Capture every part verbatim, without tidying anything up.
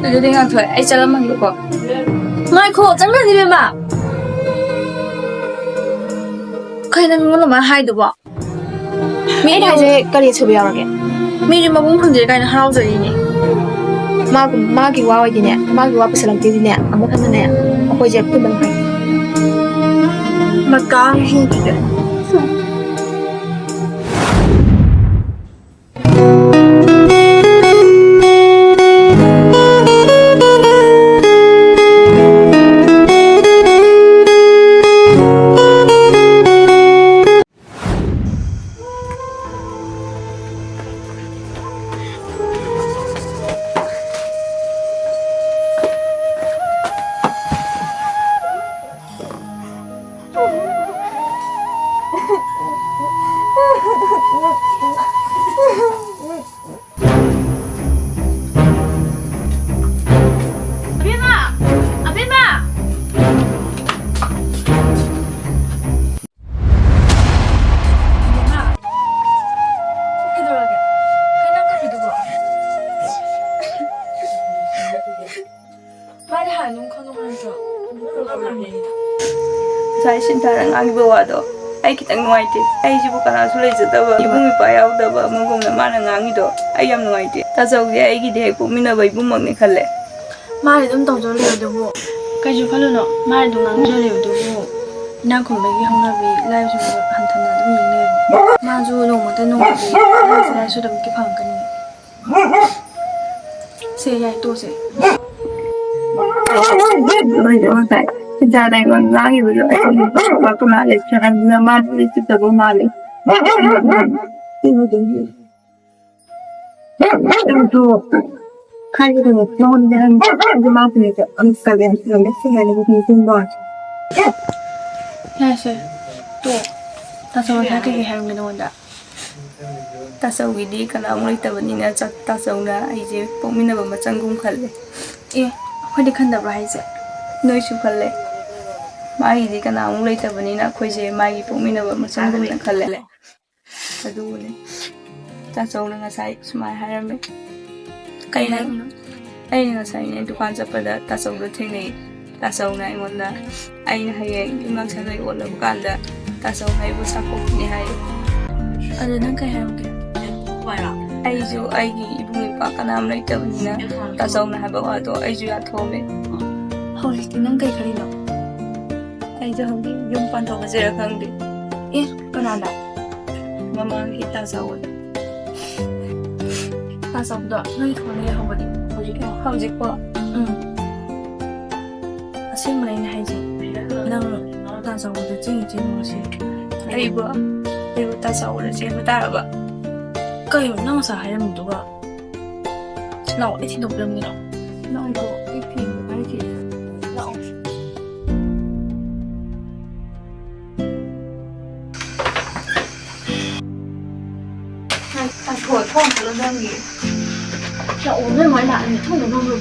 ꯑꯗꯨꯗꯤ ꯉꯥꯛꯊꯣꯛꯑꯦ, ꯑꯩ ꯆꯠꯂꯝꯃꯒꯦꯀꯣ꯫ ꯉꯥꯏꯈꯣ, ꯆꯪꯅꯗꯤ ꯏꯕꯦꯝꯃ꯫ ꯀꯩꯅꯣ ꯅꯪꯉꯣꯟꯗ ꯑꯗꯨꯃꯥꯏꯅ ꯍꯥꯏꯗꯨꯕꯣ? ꯃꯤ ꯑꯩꯅ ꯍꯥꯏꯁꯦ ꯀꯔꯤ ꯑꯁꯣꯏꯕ ꯌꯥꯎꯔꯒꯦ? ꯃꯤꯗꯤ ꯃꯕꯨꯡ ꯐꯪꯖꯔꯦ ꯀꯥꯏꯅ ꯍꯔꯥꯎꯖꯔꯤꯅꯦ꯫ ꯃꯥꯒꯤ, ꯃꯥꯒꯤ ꯋꯥ ꯑꯣꯏꯗꯤꯅꯦ, ꯃꯥꯒꯤ ꯋꯥ ꯄꯨꯁꯜꯂꯛꯇꯦꯗꯤꯅꯦ, ꯑꯃꯨꯛ ꯍꯟꯅꯅꯦ ꯑꯩꯈꯣꯏꯁꯦ ꯄꯨꯟꯗꯕ ꯐꯩ꯫ ꯃꯇꯥꯡꯁꯤꯗ꯫ ꯑꯕꯦꯝꯃ! ꯑꯕꯦꯝꯃ! ꯑꯕꯦꯝꯃ! ꯀꯩꯗꯧꯔꯒꯦ? ꯀꯩꯅꯣ ꯅꯪ ꯀꯞꯄꯤꯗꯨꯕꯣ? ꯃꯥꯗꯤ ꯍꯥꯟꯅ ꯑꯗꯨꯝ ꯈꯪꯉꯕ ꯅꯠꯇ꯭ꯔꯣ? ꯉꯁꯥꯏ ꯁꯤꯟꯊꯥꯅ ꯉꯥꯡꯈꯤꯕ ꯋꯥꯗꯣ ꯑꯩ ꯈꯤꯇꯪ ꯅꯨꯡꯉꯥꯏꯇꯦ꯫ ꯑꯩꯁꯤꯕꯨ ꯀꯅꯥꯁꯨ ꯂꯩꯖꯗꯕ, ꯏꯕꯨꯡ ꯏꯄ꯭ꯋꯥ ꯌꯥꯎꯗꯕ ꯑꯃꯒꯨꯝꯅ ꯃꯥꯅ ꯉꯥꯡꯉꯤꯗꯣ ꯑꯩ ꯌꯥꯝ ꯅꯨꯡꯉꯥꯏꯇꯦ꯫ ꯇꯥꯆꯧꯗꯤ ꯑꯩꯒꯤꯗꯤ ꯍꯦꯛ ꯄꯣꯛꯃꯤꯟꯅꯕ ꯏꯕꯨꯡꯃꯛꯅꯤ ꯈꯜꯂꯦ꯫ ꯃꯥꯅ ꯑꯗꯨꯝ ꯇꯧꯖ ꯂꯩꯕꯗꯨꯕꯨ꯫ ꯀꯩꯁꯨ ꯈꯜꯂꯨꯅꯣ, ꯃꯥꯅ ꯑꯗꯨꯝ ꯉꯥꯡꯖ ꯂꯩꯕꯗꯨꯕꯨ꯫ ꯏꯅꯥꯛ ꯈꯨꯟꯕꯒꯤ ꯍꯧꯅꯕꯤ, ꯂꯥꯏꯔꯕꯁꯤꯡꯕꯨ ꯍꯟꯊꯅ ꯑꯗꯨꯝ ꯌꯦꯡ ꯂꯩꯔꯕꯅꯤ꯫ ꯃꯥꯁꯨ ꯅꯣꯡꯃꯇ ꯅꯣꯡꯃꯗꯤ ꯂꯥꯏꯔꯕꯁꯨ ꯑꯗꯨꯝ ꯐꯪꯉꯛꯀꯅꯤ꯫ ꯁꯦ, ꯌꯥꯏ, ꯇꯣꯛꯑꯁꯦ꯫ ꯅꯣꯏꯗꯣ ꯉꯁꯥꯏ ꯁꯤꯟꯊꯥꯅ ꯑꯩꯉꯣꯟꯗ ꯉꯥꯡꯉꯤꯕꯗꯣ ꯑꯩ ꯄꯥꯛꯄ ꯃꯥꯜꯂꯦ, ꯁꯦꯔꯥꯟꯗꯨꯅ ꯃꯥꯗꯤ ꯎꯁꯤꯠꯇꯕ ꯃꯥꯜꯂꯦ꯫ ꯁꯤꯕꯨꯗꯤ ꯅꯪꯁꯨ ꯍꯥꯏꯒꯗꯕ ꯅꯉꯣꯟꯗ ꯍꯥꯏꯔꯝꯃꯤ꯫ ꯑꯗꯨ ꯃꯥ ꯍꯧꯖꯤꯛ ꯑꯃꯨꯛ ꯀꯥꯂꯦꯟ ꯐꯤꯔꯣꯟꯗ ꯁꯤꯖꯤꯟꯅꯔꯤꯕ ꯈꯪꯗꯦ꯫ ꯌꯥꯔꯦꯁꯦ, ꯇꯣꯛꯑꯣ꯫ ꯇꯥꯆꯧ ꯉꯁꯥꯏ ꯀꯩꯀꯩ ꯍꯥꯏꯔꯝꯒꯦ ꯅꯉꯣꯟꯗ? ꯇꯥꯆꯧꯒꯤꯗꯤ ꯀꯅꯥꯃꯨꯛ ꯂꯩꯇꯕꯅꯤꯅ ꯆꯥ-, ꯇꯥꯆꯧꯅ ꯑꯩꯁꯦ ꯄꯣꯛꯃꯤꯟꯅꯕ ꯃꯆꯪꯒꯨꯝ ꯈꯜꯂꯦ꯫ ꯑꯦ, ꯑꯩꯈꯣꯏꯗꯤ ꯈꯟꯗꯕ꯭ꯔꯣ ꯍꯥꯏꯁꯦ? ꯅꯣꯏꯁꯨ ꯈꯜꯂꯦ꯫ ꯃꯥꯒꯤꯗꯤ ꯀꯅꯥꯃꯨꯛ ꯂꯩꯇꯕꯅꯤꯅ ꯑꯩꯈꯣꯏꯁꯦ ꯃꯥꯒꯤ ꯄꯣꯛꯃꯤꯟꯅꯕ ꯃꯆꯪꯒꯨꯝꯅ ꯈꯜꯂꯦ꯫ ꯑꯗꯨꯕꯨꯅꯦ, ꯇꯥꯆꯧꯅ ꯉꯁꯥꯏ ꯁꯨꯃꯥꯏꯅ ꯍꯥꯏꯔꯝꯃꯦ꯫ ꯀꯩ ꯍꯥꯏꯅꯣ? ꯑꯩꯅ ꯉꯁꯥꯏꯅꯦ ꯗꯨꯀꯥꯟ ꯆꯠꯄꯗ ꯇꯥꯆꯧꯗꯣ ꯊꯦꯡꯅꯩ꯫ ꯇꯥꯆꯧꯅ ꯑꯩꯉꯣꯟꯗ, ꯑꯩꯅ ꯍꯌꯦꯡ ꯌꯨꯝ ꯂꯥꯛꯁꯜꯂ ꯌꯣꯜꯂꯕ ꯀꯥꯟꯗ ꯇꯥꯆꯧꯅ ꯑꯩꯕꯨ ꯁꯥꯄꯣꯛꯈꯤꯅꯤ ꯍꯥꯏ꯫ ꯑꯗꯨ ꯅꯪ ꯀꯩ ꯍꯥꯏꯔꯝꯒꯦ? ꯑꯩꯁꯨ ꯑꯩꯒꯤ ꯏꯕꯨꯡ ꯏꯄ꯭ꯋꯥ ꯀꯅꯥꯝ ꯂꯩꯇꯕꯅꯤꯅ ꯇꯥꯆꯧꯅ ꯍꯥꯏꯕ ꯋꯥꯗꯣ ꯑꯩꯁꯨ ꯌꯥꯊꯣꯛꯑꯝꯃꯦ꯫ ꯍꯧꯖꯤꯛꯇꯤ ꯅꯪ ꯀꯩ ꯈꯜꯂꯤꯅꯣ? ꯑꯩꯁꯨ ꯍꯧꯖꯤꯛ ꯌꯨꯝ ꯄꯥꯟꯊꯣꯛꯑꯁꯤꯔ ꯈꯪꯗꯦ꯫ ꯑꯦ, ꯀꯅꯥꯗ? ꯃꯃꯥꯡꯒꯤ ꯇꯥꯆꯧꯗ꯫ ꯇꯥꯆꯧꯗꯣ ꯅꯣꯏ ꯊꯣꯡꯅ ꯂꯩꯍꯧꯕꯅꯤ꯫ ꯍꯧꯖꯤꯛ? ꯍꯧꯖꯤꯛꯄꯣ? ꯎꯝ꯫ ꯑꯁꯦꯡꯕꯅꯦ ꯑꯩꯅ ꯍꯥꯏꯁꯦ꯫ ꯅꯪ ꯇꯥꯆꯧꯗ ꯆꯦꯟ ꯆꯦꯟ ꯉꯁꯤ꯫ ꯑꯩꯕꯨ? ꯑꯩꯕꯨ ꯇꯥꯆꯧꯗ ꯆꯦꯟꯕ ꯇꯥꯔꯕ? ꯀꯩꯅꯣ ꯅꯪ ꯉꯁꯥꯏ ꯍꯥꯏꯔꯝꯃꯤꯗꯨꯒ? ꯂꯥꯛꯑꯣ, ꯑꯩ ꯊꯤꯟꯗꯣꯛꯄꯤꯔꯝꯒꯦ ꯂꯥꯛꯑꯣ꯫ ꯂꯥꯛꯑꯣ, ꯑꯩ ꯐꯤ ꯑꯝꯇ ꯄꯥꯏꯈꯤꯒꯦ꯫ ꯂꯥꯛꯑꯣ꯫ ꯉꯥꯏ-, ꯉꯥꯏꯈꯣ, ꯊꯣꯡ ꯑꯝꯇ ꯂꯣꯟꯖꯟꯒꯦ꯫ ꯂꯥꯛꯑꯣ, ꯅꯣꯏ ꯃꯥ ꯂꯥꯛꯑꯅꯤ, ꯊꯣꯡꯗꯣ ꯂꯣꯟꯈ꯭ꯔꯣ꯫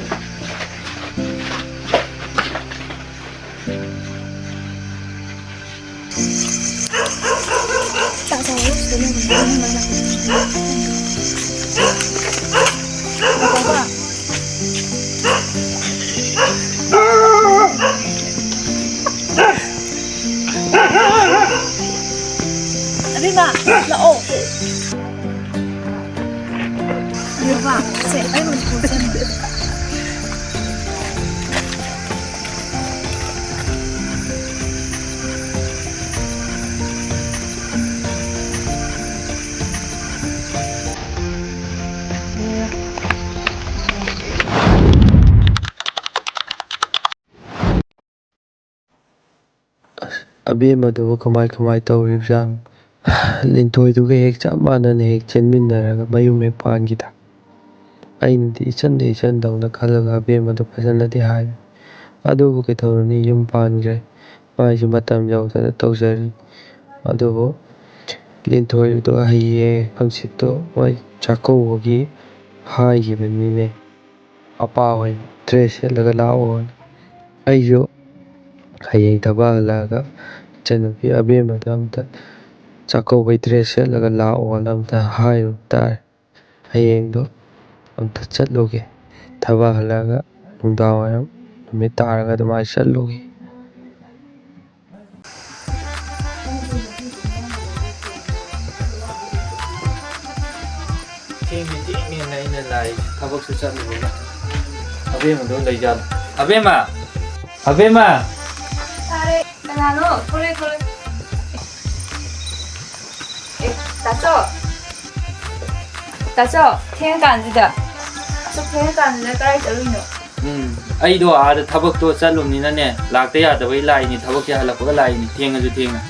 ꯆꯥꯛ ꯆꯥꯕ ꯂꯣꯏꯁꯤꯜꯂꯦ, ꯅꯣꯏ ꯃꯥ ꯂꯥꯛꯑꯅꯤ꯫ ꯉꯥꯏꯈꯣꯕ꯫ ꯑꯕꯦꯝꯃ, ꯂꯥꯛꯑꯣ꯫ ꯑꯕꯦꯝꯃ, ꯁꯦ, ꯑꯩ ꯃꯅꯤꯄꯨꯔ ꯆꯠꯂꯨꯔꯦ꯫ ꯑꯁ, ꯑꯕꯦꯝꯃꯗꯨꯕꯨ ꯀꯃꯥꯏ ꯀꯃꯥꯏ ꯇꯧꯔꯤꯕꯖꯥꯠꯅꯣ? ꯂꯤꯟꯊꯣꯏꯗꯨꯒ ꯍꯦꯛ ꯆꯞ ꯃꯥꯟꯅꯅ ꯍꯦꯛ ꯆꯦꯟꯃꯤꯟꯅꯔꯒ ꯃꯌꯨꯝ ꯍꯦꯛ ꯄꯥꯟꯈꯤꯗ꯫ ꯑꯩꯅꯗꯤ ꯏꯆꯟꯗ ꯏꯆꯟꯗꯧꯅ ꯈꯜꯂꯒ ꯑꯕꯦꯝꯃꯗꯣ ꯐꯖꯅꯗꯤ ꯍꯥꯏ꯫ ꯑꯗꯨꯕꯨ ꯀꯩꯗꯧꯔꯨꯅꯤ, ꯌꯨꯝ ꯄꯥꯟꯈ꯭ꯔꯦ꯫ ꯃꯥꯏꯁꯨ ꯃꯇꯝ ꯌꯧꯗꯅ ꯇꯧꯖꯔꯤ꯫ ꯑꯗꯨꯕꯨ ꯂꯤꯟꯊꯣꯏꯗꯣ ꯍꯌꯦꯡ ꯍꯪꯆꯤꯠꯇꯣ ꯃꯣꯏ ꯆꯥꯛꯀꯧꯕꯒꯤ ꯍꯥꯏꯈꯤꯕꯅꯤꯅꯦ꯫ ꯑꯄꯥ ꯍꯣꯏ ꯗ꯭ꯔꯦꯁ ꯁꯦꯠꯂꯒ ꯂꯥꯛꯑꯣꯅ꯫ ꯑꯩꯁꯨ ꯍꯌꯦꯡ ꯊꯕꯛ ꯍꯜꯂꯛꯑꯒ ꯏꯆꯟꯅꯨꯄꯤ ꯑꯕꯦꯝꯃꯗ ꯑꯝꯇ ꯆꯥꯛꯀꯧꯕꯩ ꯗ꯭ꯔꯦꯁ ꯁꯦꯠꯂꯒ ꯂꯥꯛꯑꯣꯅ ꯑꯝꯇ ꯍꯥꯏꯔꯨꯕ ꯇꯥꯔꯦ꯫ ꯍꯌꯦꯡꯗꯣ ꯑꯝꯇ ꯆꯠꯂꯨꯒꯦ꯫ ꯊꯕꯛ ꯍꯜꯂꯛꯑꯒ ꯅꯨꯡꯗꯥꯡꯋꯥꯏꯔꯝ ꯅꯨꯃꯤꯠ ꯇꯥꯔꯒ ꯑꯗꯨꯃꯥꯏꯅ ꯆꯠꯂꯨꯏ꯫ ꯊꯦꯡꯗꯤ ꯊꯦꯡꯉꯦꯅ ꯑꯩꯅ ꯂꯥꯛꯏꯁꯦ, ꯊꯕꯛꯁꯨ ꯆꯠꯂꯨꯕꯅ꯫ ꯑꯕꯦꯝꯃꯗꯣ ꯂꯩꯖꯥꯠꯂꯣ? ꯑꯕꯦꯝꯃ! ꯑꯕꯦꯝꯃ! ꯇꯥꯔꯦ꯫ ꯀꯅꯥꯅꯣ? ꯊꯣꯛꯂꯛꯑꯦ, ꯊꯣꯛꯂꯛꯑꯦ꯫ ꯑꯦ, ꯇꯥꯆꯧ꯫ ꯇꯥꯆꯧ, ꯊꯦꯡꯉꯀꯥꯟꯁꯤꯗ꯫ ꯑꯁꯨꯛ ꯊꯦꯡꯉꯀꯥꯟꯁꯤꯗ ꯀꯗꯥꯏ ꯆꯠꯂꯨꯏꯅꯣ? ꯎꯝ, ꯑꯩꯗꯣ ꯑꯥꯗ ꯊꯕꯛꯇꯣ ꯆꯠꯂꯨꯕꯅꯤꯅꯅꯦ, ꯂꯥꯛꯇ ꯌꯥꯗꯕꯩ ꯂꯥꯛꯏꯅꯤ, ꯊꯕꯛꯁꯦ ꯍꯜꯂꯛꯄꯒ ꯂꯥꯛꯏꯅꯤ, ꯊꯦꯡꯉꯁꯨ ꯊꯦꯡꯅ꯫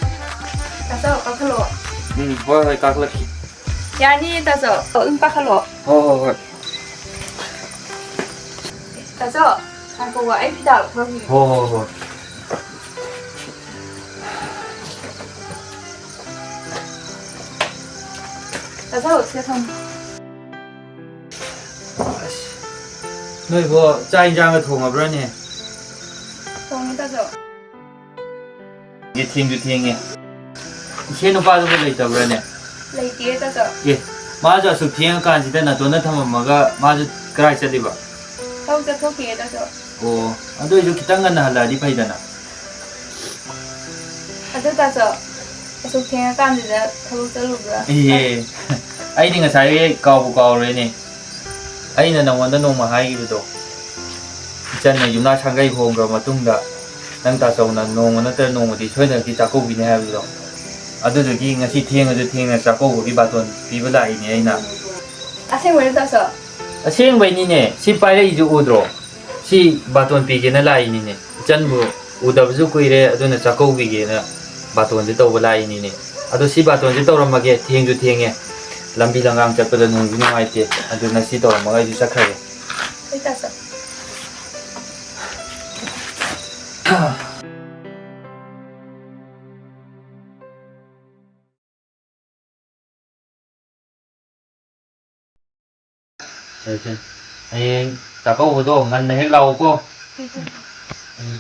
ꯇꯥꯆꯧ, ꯀꯥꯈꯠꯂꯛꯑꯣ꯫ ꯎꯝ, ꯍꯣꯏ, ꯍꯣꯏ, ꯀꯥꯈꯠꯂꯛꯀꯦ꯫ ꯌꯥꯅꯤꯌꯦ, ꯇꯥꯆꯧ꯫ ꯑꯗꯨꯝ ꯀꯥꯈꯠꯂꯛꯑꯣ꯫ ꯍꯣꯏ, ꯍꯣꯏ, ꯍꯣꯏ꯫ ꯇꯥꯆꯧ, ꯉꯥꯏꯈꯣꯀꯣ, ꯑꯩ ꯐꯤꯗꯥ ꯂꯧꯊꯣꯔꯛꯈꯤꯒꯦ꯫ ꯍꯣꯏ, ꯍꯣꯏ, ꯍꯣꯏ꯫ ꯇꯥꯆꯧ, ꯁꯤꯗ ꯊꯝꯃꯨ꯫ ꯑꯁ, ꯅꯣꯏꯕꯣ, ꯆꯥꯛ ꯏꯟꯖꯥꯡꯒ ꯊꯣꯡꯉꯕ꯭ꯔꯥꯅꯦ? ꯊꯣꯡꯉꯦ, ꯇꯥꯆꯧ꯫ ꯑꯦ, ꯊꯦꯡꯁꯨ ꯊꯦꯡꯉꯦ꯫ ꯏꯆꯦ ꯅꯨꯄꯥꯗꯨꯕꯨ ꯂꯩꯇꯕ꯭ꯔꯥꯅꯦ? ꯂꯩꯇꯤꯌꯦ, ꯇꯥꯆꯧ꯫ ꯑꯦ, ꯃꯥꯁꯨ ꯑꯁꯨꯛ ꯊꯦꯡꯉꯀꯥꯟꯁꯤꯗ ꯅꯇꯣꯟꯗ ꯊꯝꯃꯝꯃꯒ ꯃꯥꯁꯨ ꯀꯔꯥꯏ ꯆꯠꯂꯤꯕ? ꯊꯕꯛ ꯆꯠꯊꯣꯛꯈꯤꯌꯦ, ꯇꯥꯆꯧ꯫ ꯑꯣ, ꯑꯗꯨ ꯑꯣꯏꯁꯨ ꯈꯤꯇꯪ ꯉꯟꯅ ꯍꯜꯂꯛꯑꯗꯤ ꯐꯩꯗꯅ꯫ ꯑꯗꯨ ꯇꯥꯆꯧ, ꯑꯁꯨꯛ ꯊꯦꯡꯉꯀꯥꯟꯁꯤꯗ ꯊꯕꯛ ꯆꯠꯂꯨꯕ꯭ꯔꯥ? ꯑꯦ, ꯑꯩꯗꯤ ꯉꯁꯥꯏ ꯀꯥꯎꯕꯨ ꯀꯥꯎꯔꯦꯅꯦ꯫ ꯑꯩꯅ ꯅꯉꯣꯟꯗ ꯅꯣꯡꯃ ꯍꯥꯏꯈꯤꯕꯗꯣ, ꯏꯆꯟꯅ ꯌꯨꯝꯅꯥꯛ ꯁꯥꯒꯩ ꯍꯣꯡꯈ꯭ꯔ ꯃꯇꯨꯡꯗ ꯅꯪ ꯇꯥꯆꯧꯅ ꯅꯣꯡꯃ ꯅꯠꯇ꯭ꯔ ꯅꯣꯡꯃꯗꯤ ꯁꯣꯏꯗꯅꯒꯤ ꯆꯥꯛꯀꯧꯕꯤꯅꯤ ꯍꯥꯏꯕꯗꯣ, ꯑꯗꯨꯗꯨꯒꯤ ꯉꯁꯤ ꯊꯦꯡꯉꯁꯨ ꯊꯦꯡꯅ ꯆꯥꯛꯀꯧꯕꯒꯤ ꯕꯥꯇꯣꯟ ꯄꯤꯕ ꯂꯥꯛꯏꯅꯦ ꯑꯩꯅ꯫ ꯑꯁꯦꯡꯕꯩꯔꯣ, ꯇꯥꯆꯧ? ꯑꯁꯦꯡꯕꯩꯅꯤꯅꯦ, ꯁꯤ ꯄꯥꯏꯔꯛꯏꯁꯦ ꯎꯗ꯭ꯔꯣ? ꯁꯤ ꯕꯥꯇꯣꯟ ꯄꯤꯒꯦꯅ ꯂꯥꯛꯏꯅꯤꯅꯦ꯫ ꯏꯆꯟꯕꯨ ꯎꯗꯕꯁꯨ ꯀꯨꯏꯔꯦ, ꯑꯗꯨꯅ ꯆꯥꯛꯀꯧꯕꯤꯒꯦꯅ ꯕꯥꯇꯣꯟꯁꯦ ꯇꯧꯕ ꯂꯥꯛꯏꯅꯤꯅꯦ꯫ ꯑꯗꯣ ꯁꯤ ꯕꯥꯇꯣꯟꯁꯦ ꯇꯧꯔꯝꯃꯒꯦ, ꯊꯦꯡꯁꯨ ꯊꯦꯡꯉꯦ, ꯂꯝꯕꯤ ꯂꯝꯒꯥꯡ ꯆꯠꯄꯗ ꯅꯨꯡꯁꯨ ꯅꯨꯡꯉꯥꯏꯇꯦ, ꯑꯗꯨꯅ ꯁꯤ ꯇꯧꯔꯝꯃꯒ ꯑꯩꯁꯨ ꯆꯠꯈ꯭ꯔꯒꯦ꯫ ꯍꯣꯏ, ꯇꯥꯆꯧ꯫ ꯍꯌꯦꯡ ꯆꯥꯛꯀꯧꯕꯗꯣ ꯉꯟꯅ ꯍꯦꯛ ꯂꯥꯛꯎꯀꯣ꯫ ꯎꯝ꯫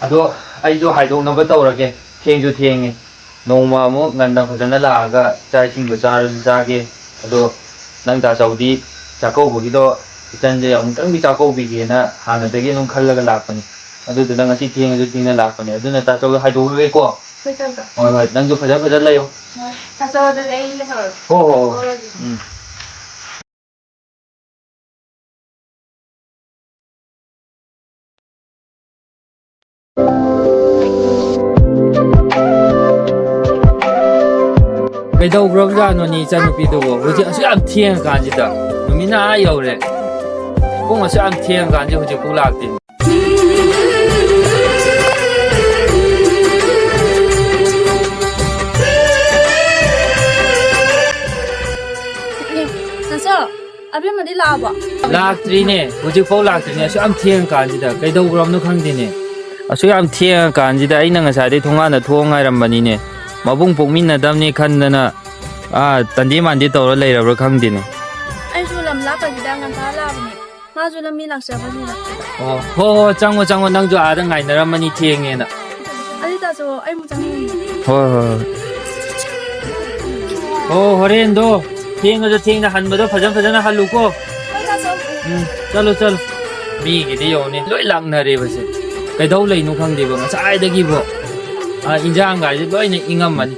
ꯑꯗꯣ ꯑꯩꯁꯨ ꯍꯥꯏꯗꯣꯛꯅꯕ ꯇꯧꯔꯒꯦ, ꯊꯦꯡꯁꯨ ꯊꯦꯡꯉꯦ꯫ ꯅꯣꯡꯃ ꯑꯃꯨꯛ ꯉꯟꯅ ꯐꯖꯅ ꯂꯥꯛꯑꯒ ꯆꯥꯛ ꯏꯁꯤꯡꯗꯣ ꯆꯥꯔꯁꯨ ꯆꯥꯒꯦ꯫ ꯑꯗꯣ ꯅꯪ ꯇꯥꯆꯧꯗꯤ ꯆꯥꯛꯀꯧꯕꯒꯤꯗꯣ ꯏꯆꯟꯁꯦ ꯑꯃꯨꯛꯇꯪꯗꯤ ꯆꯥꯛꯀꯧꯕꯤꯒꯦꯅ ꯍꯥꯟꯅꯗꯒꯤ ꯑꯗꯨꯝ ꯈꯜꯂꯒ ꯂꯥꯛꯄꯅꯤ꯫ ꯑꯗꯨꯗꯨꯅ ꯉꯁꯤ ꯊꯦꯡꯉꯁꯨ ꯊꯦꯡꯅ ꯂꯥꯛꯄꯅꯦ꯫ ꯑꯗꯨꯅ ꯇꯥꯆꯧꯗ ꯍꯥꯏꯗꯣꯛꯈ꯭ꯔꯒꯦꯀꯣ꯫ ꯍꯣꯏ, ꯇꯥꯆꯧ꯫ ꯍꯣꯏ, ꯍꯣꯏ꯫ ꯅꯪꯁꯨ ꯐꯖ ꯐꯖ ꯂꯩꯌꯣ꯫ ꯍꯣꯏ꯫ ꯇꯥꯆꯧ, ꯑꯗꯨꯗꯤ ꯑꯩ ꯂꯩꯍꯧꯔꯒꯦ꯫ ꯍꯣ, ꯍꯣ, ꯍꯣ꯫ ꯍꯣꯏ꯫ ꯎꯝ꯫ ꯀꯩꯗꯧꯈ꯭ꯔꯕꯖꯥꯠꯅꯣꯅꯦ ꯏꯆꯟꯅꯨꯄꯤꯗꯨꯕꯨ? ꯍꯧꯖꯤꯛ ꯑꯁꯨꯛ ꯌꯥꯝ ꯊꯦꯡꯉꯀꯥꯟꯁꯤꯗ, ꯅꯨꯃꯤꯠꯅ ꯑꯥ ꯌꯧꯔꯦ, ꯄꯨꯡ ꯑꯁꯨꯛ ꯌꯥꯝ ꯊꯦꯡꯉꯀꯥꯟꯁꯤꯗ ꯍꯧꯖꯤꯛꯐꯥꯎ ꯂꯥꯛꯇꯦ꯫ ꯑꯦ, ꯅꯆꯧ, ꯑꯕꯦꯝꯃꯗꯤ ꯂꯥꯛꯑꯕꯣ? ꯂꯥꯛꯇ꯭ꯔꯤꯅꯦ, ꯍꯧꯖꯤꯛꯐꯥꯎ ꯂꯥꯛꯇ꯭ꯔꯤꯅꯦ꯫ ꯑꯁꯨꯛ ꯌꯥꯝ ꯊꯦꯡꯉ ꯀꯥꯟꯁꯤꯗ ꯀꯩꯗꯧꯈ꯭ꯔꯕꯅꯣ ꯈꯪꯗꯦꯅꯦ꯫ ꯑꯁꯨꯛ ꯌꯥꯝ ꯊꯦꯡꯉ ꯀꯥꯟꯁꯤꯗ ꯑꯩꯅ ꯉꯁꯥꯏꯗꯩ ꯊꯣꯡꯒꯥꯟꯗ ꯊꯣꯛꯑ ꯉꯥꯏꯔꯝꯕꯅꯤꯅꯦ꯫ ꯃꯕꯨꯡ ꯄꯣꯛꯃꯤꯟꯅꯗꯕꯅꯤ ꯈꯟꯗꯅ, ꯑꯥ, ꯇꯟꯗꯦ ꯃꯥꯟꯗꯦ ꯇꯧꯔ ꯂꯩꯔꯕ꯭ꯔꯥ ꯈꯪꯗꯦꯅꯦ꯫ ꯑꯩꯁꯨ ꯂꯝ ꯂꯥꯞꯄꯁꯤꯗ ꯉꯟꯇꯥ ꯂꯥꯛꯑꯕꯅꯦ꯫ ꯃꯥꯁꯨ ꯂꯝꯕꯤ ꯂꯥꯛꯆꯕꯅꯤꯅ꯫ ꯑꯣ, ꯍꯣ, ꯍꯣ, ꯆꯪꯉꯣ, ꯆꯪꯉꯣ, ꯅꯪꯁꯨ ꯑꯥꯗ ꯉꯥꯏꯅꯔꯝꯃꯅꯤ ꯊꯦꯡꯉꯦꯅ꯫ ꯑꯗꯨ ꯇꯥꯆꯧ, ꯑꯩ ꯑꯃꯨꯛ ꯆꯪꯉꯨꯈꯤꯒꯦ꯫ ꯍꯣꯏ, ꯍꯣꯏ, ꯍꯣꯏ꯫ ꯑꯣ, ꯍꯣꯔꯦꯟꯗꯣ ꯊꯦꯡꯉꯁꯨ ꯊꯦꯡꯅ ꯍꯟꯕꯗꯣ ꯐꯖ ꯐꯖꯅ ꯍꯜꯂꯨꯀꯣ꯫ ꯍꯣꯏ, ꯇꯥꯆꯧ꯫ ꯎꯝ, ꯆꯠꯂꯣ, ꯆꯠꯂꯣ꯫ ꯃꯤꯒꯤꯗꯤ ꯌꯦꯡꯉꯨꯅꯦ, ꯂꯣꯏ ꯂꯥꯛꯅꯔꯦꯕꯁꯦ꯫ ꯀꯩꯗꯧ ꯂꯩꯅꯣ ꯈꯪꯗꯦꯕ, ꯉꯁꯥꯏꯗꯒꯤꯕꯣ꯫ ꯑꯥ, ꯏꯟꯖꯥꯡꯒꯥꯏꯁꯦ ꯂꯣꯏꯅ ꯏꯪꯉꯝꯃꯅꯤ꯫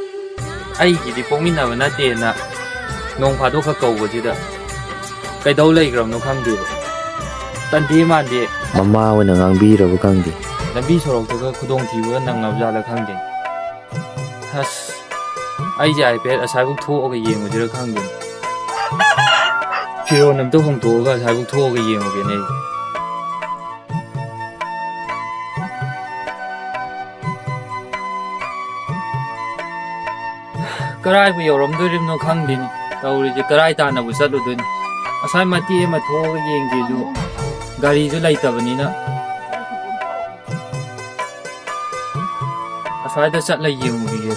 ꯑꯩꯒꯤꯗꯤ ꯄꯣꯛꯃꯤꯟꯅꯕ ꯅꯠꯇꯦꯅ ꯅꯣꯡ ꯐꯥꯗꯣꯛ ꯈꯛ ꯀꯧꯕꯁꯤꯗ ꯀꯩꯗꯧ ꯂꯩꯈ꯭ꯔꯕꯅꯣ ꯈꯪꯗꯦꯕ꯫ ꯇꯟꯗꯦ ꯃꯥꯟꯗꯦ꯫ ꯃꯃꯥ ꯍꯣꯏꯅ ꯉꯥꯡꯕꯤꯔꯕ ꯈꯪꯗꯦ꯫ ꯂꯝꯕꯤ ꯁꯣꯔꯣꯛꯇꯒ ꯈꯨꯗꯣꯡꯊꯤꯕꯒ ꯅꯪꯉꯕ ꯖꯥꯠꯂ ꯈꯪꯗꯦ꯫ ꯑꯁ, ꯑꯩꯁꯦ ꯍꯥꯏꯐꯦꯠ ꯑꯁ꯭ꯋꯥꯏꯐꯥꯎ ꯊꯣꯛꯑꯒ ꯌꯦꯡꯉꯨꯁꯤꯔ ꯈꯪꯗꯦ꯫ ꯐꯤꯔꯣꯜ ꯑꯝꯇ ꯍꯣꯡꯗꯣꯛꯑꯒ ꯑꯁ꯭ꯋꯥꯏꯐꯥꯎ ꯊꯣꯛꯑꯒ ꯌꯦꯡꯉꯨꯒꯦꯅꯦ ꯑꯩ꯫ ꯀꯔꯥꯏꯕꯨ ꯌꯧꯔꯝꯗꯣꯔꯤꯕꯅꯣ ꯈꯪꯗꯦꯅꯦ ꯇꯧꯔꯤꯁꯦ, ꯀꯔꯥꯏ ꯇꯥꯟꯅꯕꯨ ꯆꯠꯂꯨꯗꯣꯏꯅꯣ? ꯉꯁꯥꯏ ꯃꯇꯦꯛ ꯑꯃ ꯊꯣꯛꯑꯒ ꯌꯦꯡꯒꯦꯁꯨ ꯒꯥꯔꯤꯁꯨ ꯂꯩꯇꯕꯅꯤꯅ꯫ ꯑꯁ꯭ꯋꯥꯏꯗ ꯆꯠꯂ ꯌꯦꯡꯉꯨꯈꯤꯒꯦ꯫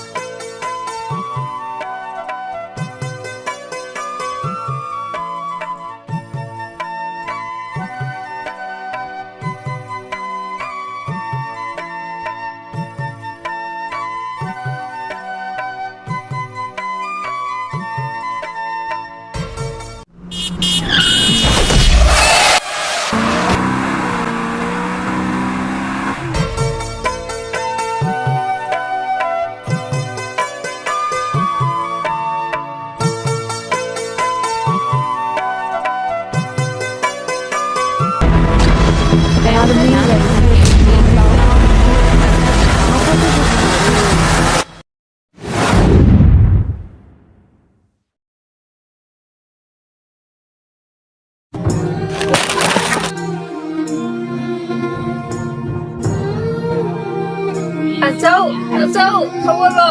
ꯇꯥꯆꯧ, ꯇꯥꯆꯧ, ꯍꯧꯒꯠꯂꯣ꯫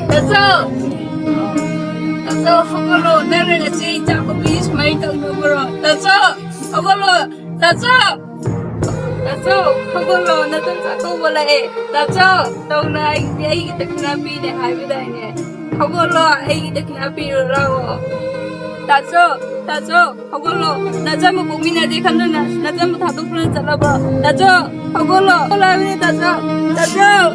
ꯇꯥꯆꯧ, ꯇꯥꯆꯧ, ꯍꯧꯒꯠꯂꯣ꯫ ꯅꯪꯅ ꯅꯆꯦ ꯏꯆꯥ ꯀꯧꯕꯤ ꯁꯨꯃꯥꯏꯅ ꯇꯧꯅꯕ꯭ꯔꯣ? ꯇꯥꯆꯧ, ꯍꯧꯒꯠꯂꯣ꯫ ꯇꯥꯆꯧ, ꯇꯥꯆꯧ, ꯍꯧꯒꯠꯂꯣ꯫ ꯅꯆꯟ ꯆꯥꯛꯀꯧꯕ ꯂꯥꯛꯑꯦ꯫ ꯇꯥꯆꯧ, ꯇꯧꯅ ꯑꯩꯒꯤ, ꯑꯩꯒꯤ ꯗꯈꯤꯅꯥ ꯄꯤꯅꯦ ꯍꯥꯏꯕꯗꯥꯏꯅꯦ? ꯍꯧꯒꯠꯂꯣ, ꯑꯩꯒꯤ ꯗꯈꯤꯅꯥ ꯄꯤꯔꯨ ꯂꯥꯛꯑꯣ꯫ ꯇꯥꯆꯧ, ꯇꯥꯆꯧ, ꯍꯧꯒꯠꯂꯣ꯫ ꯅꯆꯟꯕꯨ ꯄꯣꯛꯃꯤꯟꯅꯗꯦ ꯈꯟꯗꯨꯅ ꯅꯆꯟꯕꯨ ꯊꯥꯗꯣꯛꯇꯨꯅ ꯆꯠꯂꯕꯣ? ꯇꯥꯆꯧ, ꯍꯧꯒꯠꯂꯣ꯫ ꯍꯧꯒꯠꯂꯣ ꯍꯥꯏꯕꯅꯤ, ꯇꯥꯆꯧ꯫ ꯇꯥꯆꯧ꯫